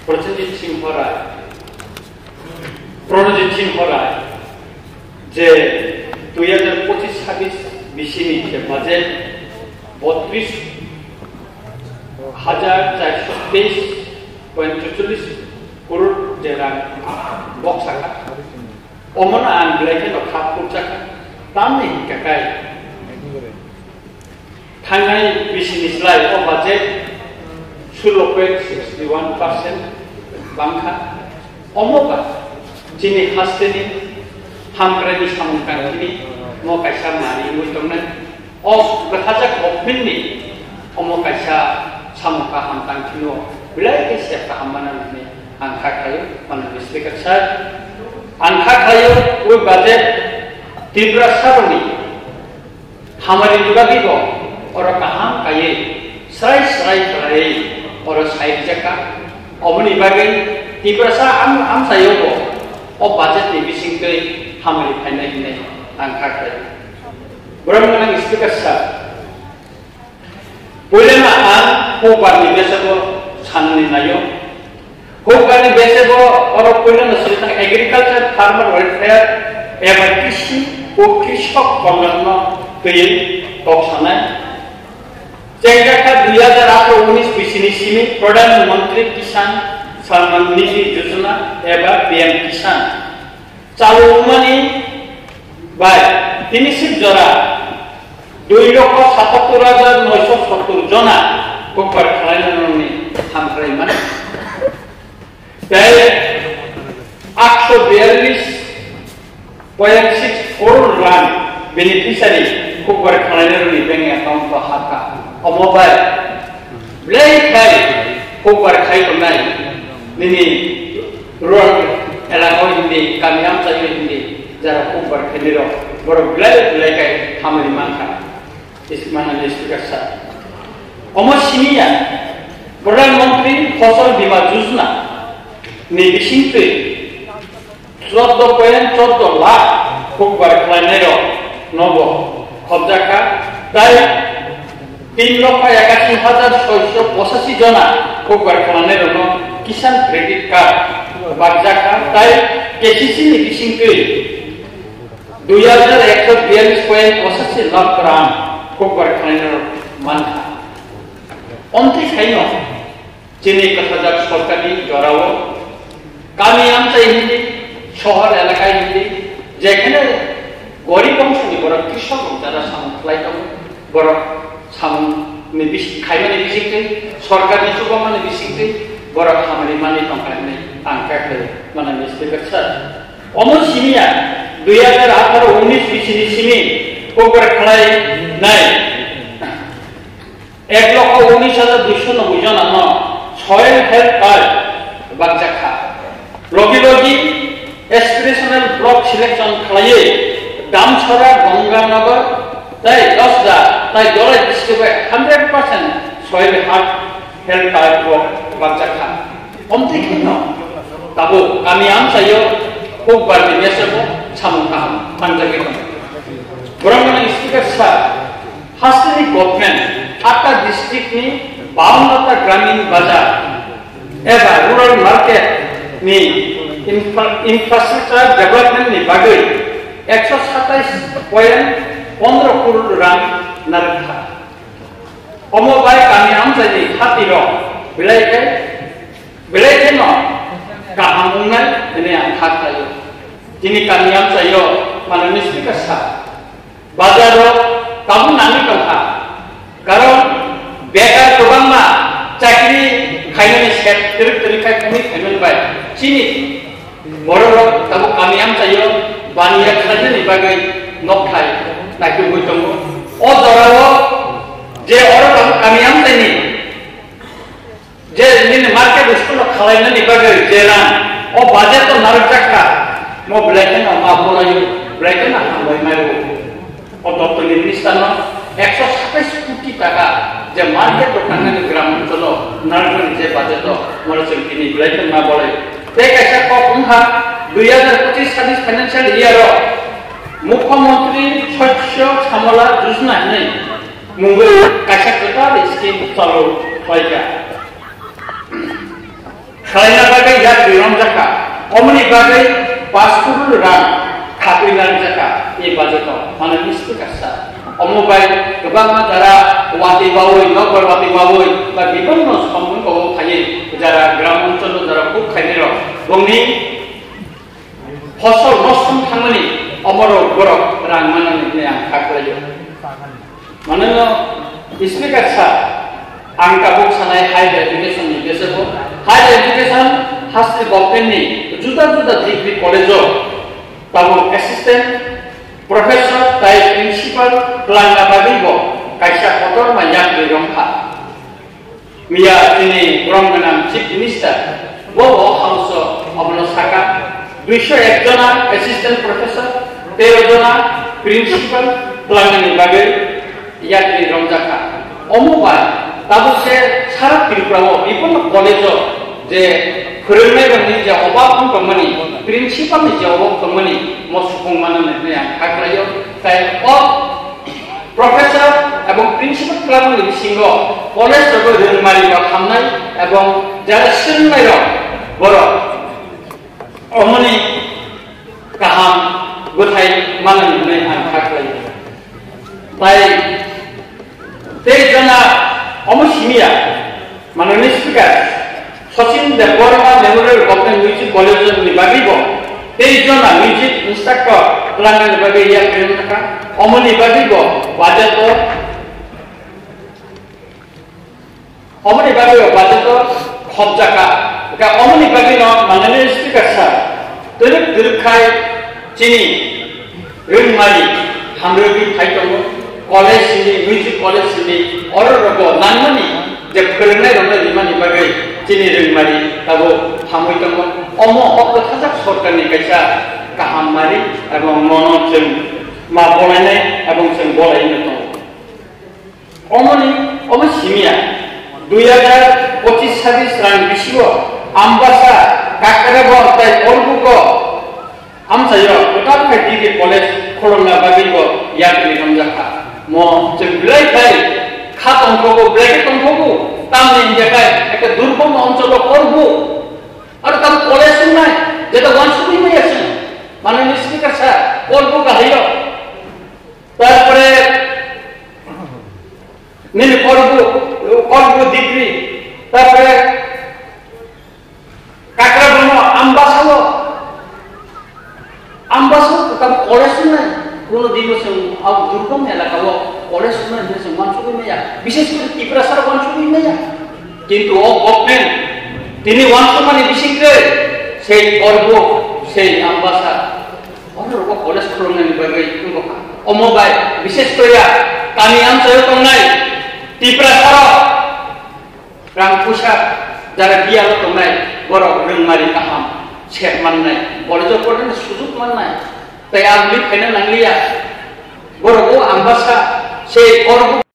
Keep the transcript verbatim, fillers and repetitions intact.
Prosenjit Singh Rai, Pranajit Singh Rai, je dui hajar pochis sabis bisini je budget botris hajar charso teis point chuchollis crore je rang boksa kha. Omono ang belai kheno kha phurjakha. Tamni hinkha khe thangnai bisini slai o budget sullo point sixty one percent bangkha. Omo ba chini hasteni hamkraini samung tangkini mo kaisa mari wngwi tongnai. O kwthajak government ni omo kaisa samung kaham tang phino belai khe sep kaham mano hinwi ang kha khlaio, mano Speaker sir. Ang kha khlaio, o budget Tiprasa rokni hamari ni bagwi bo oro kaham kaiwi srai srai khlaiwi oro sai rijak kha. Oboni bagwi Tiprasa am-, amchaio bo o budget ni bisingtwi hamari phainai hinwi ang kha khlaio. Borok nang Speaker sir, puilano ang hukbar ni besago sanani naio. Hukbar ni besago oro puilano swijak agriculture farmer welfare eba krisi o krishok kongnokno twiwi kok sanai. Chengjakha dui hajar atharo unis bisini simi Pradhan Mantri Kisan Samman Nidhi Yojana eba P M Kisan. Chalo wngmani bai tini sik jora dui lokho satattor hajar noisho sottor jona kokbar khwlainani hamkraimani. Tei aksho biyallis point six crore rang beneficiary kokbar khwlainarokni bank account o hakha. Omo bai belai khai kokbar khai tongnai nini rural elaka o hindi, kami amchai o hindi, jara kokbar khainai rok borok belai belai khai hamari mankha. Is-, manani Speaker sir. Omo simi ya, Pradhan Mantri Fasal Bima Yojana ni bisingtwi chwddo point chwddo lakh kokbar khwlainairok nobo khobjakha, tai tin lokho ekasi hajar soisho pochashi jona kokbar khwlainairokno Kisan Credit Card bakjakha, tai K C C ni bisingtwi dui hajar ekso biyallis point pochashi lakh rang kokbar khwlainairok mankha. Omtwi khaino, chini kwthajak sorkarni jorao kami amchai hindi, sohor elaka hindi, jekhane gorib bongshoni borok, krisok rok jara samung khlai tongo, borok samungni bis-, khaimani bisingtwi, sorkarni chubamani bisingtwi borok hamari mani tongkha hinwi ang kha khlai mano, Speaker sir. Omo simi ya, dui hajar atharo unis bisini simi kokbar khwlainai ek lokho unis hajar duisho noboi jona no soil health card bakjakha. Logi logi aspirational block selection khlaiwi Damchara, Ganganagar tei Dasda tei Dholai district bai hundred percent soil health, health card bo bakjakha. Omtwi kheno tabuk kami amchaio kokbarni mesa bo samung kaham tangjagwi tongo. Borok mani Speaker sir, hasteni government atta district ni bawanno ta gramin bazar eba rural market ni infra-, infrastructure development ni bagwi ekso satais point pondro crore rang narwkha. Omo bai kami amchaini hati rok belai khe, belai kheno kaham wngnai hwnwi ang kha khlaio. Chini kami amchaio manani Speaker sir, bazar rok tabuk nangwi tongkha, karon bekar kwbangma chakri khainani set twrwk twrwk khai phunwi khaimani bai chini borok rok tabuk kami amchaio baniya khlainani bagwi nokthai naikugwi tongo. O jorao je oro tabuk kami amchaini je nini market school o khwlainani bagwi je rang o budget o narwkjakha, mo belai kheno ma bolaio, belai kheno hambai maio. O doptorni minister no ekso satais koti taka je market o thangnani gram ancholo narwknani je budget o, moro chwng tini belai kheno ma bolai. Tei kaisa kok wngkha dui hajar pochis sabis financial year o Mukhyamantri Shasya Samala Yojana hinwi mungwi kaisa kwtal scheme chalu khlaikha. khlaina bagwi yak riromjakha. Omoni bagwi paanch crore rang khatwi lanjakha e budget o, mane Mister Speaker sir. Omo bai kwbangma jara watwi wawi, nokbar watwi wawi, ba bibonno samung o phaiwi jara gram oncholo jara kuk khainai rok bongni phosol nosto wng thangmani omorok borok rang manani hinwi ang kha khlaio. Manono Speaker sir, ang tabuk sanai higher education ni bisingo. Higher education haste government ni juda juda degree college o tabuk assistant professor tai principal twlangna bagwi bo kaisa kotorma yakri rwngkha. Miya chini borom gwnang Chief Minister bo o house o obono saka, duiso ek jona assistant professor, tero jona principal twlangnani bagwi yakri romjakha. Omo bai tabuk se sara Tripura o bibhinno college o je phwrwngnai rokni je obab wng tongmani, principal ni je obab tongmani, mo supung manani hinwi ang kha khlaio. Tai o Professor ebong principal twlangmani bisingo college rogo rwngmari rok hamnai ebong jara swrwngnai rok borok omoni kaham bwthai manani hinwi ang kha khlai. Tai tei jona omo simiya Manani Speaker, Sachin Debbarma Memorial Government Music College ni bagwi bo tei jona music instructor twlangnani bagwi yakri wngkha. Omoni bagwi bo budget o, omoni bagwi bo budget o khopjakha. Ka omoni bagwi no Manani Speaker sir, twrwk twrwk khai chini Rwngmani hamrwgwi phai tongo, college simi, music college simi, oro rogo nangmani je phwrwngnai rokno rimani bagwi chini rwngmani tabuk hamwi tongo. Omo o kwthajak sorkarni kaisa kaham mari, ebong mono chwng ma bolainai ebong chwng bolaino tongo. Omoni, omo simiya, dui hajar pochis sabis rang bisingo Ambasa, Kakrabon tai Korbuko amchaio kwtal khai degree college khulumna bagwi bo yakni romjakha. Mo chwng belai khai kha tongthogo, belai khe tongthogo, tamni hwnkhe khai ekta durbom oncholo Korbu, aro tam college wngnai, jeta wansugwi maya chwng, Manani Speaker sir, Korbu kahaio. Tarpore nini Korbu, Korbu degree, tarpore Kakrabon o Ambasa o, Ambasa o kwtal college wngnai, kuno dino chwng o durbom elaka o college wngnai hinwi chwng wansugwi maya, bishes kore Tiprasa rok wansugwi maya. Kintu o government tini wansukmani bisingtwi sei Korbu, sei Ambasa, Oro rok college khulumnani bagwi wngkha. Omo bai bishes koriya kami amchaio tongnai Tiprasa rok rang puisa jara biyalo tongnai borok rwngmari kaham sep mannai, college o pornani sujuk mannai. Tai aboni phaina nangliya. Borok o Ambasa se Korbu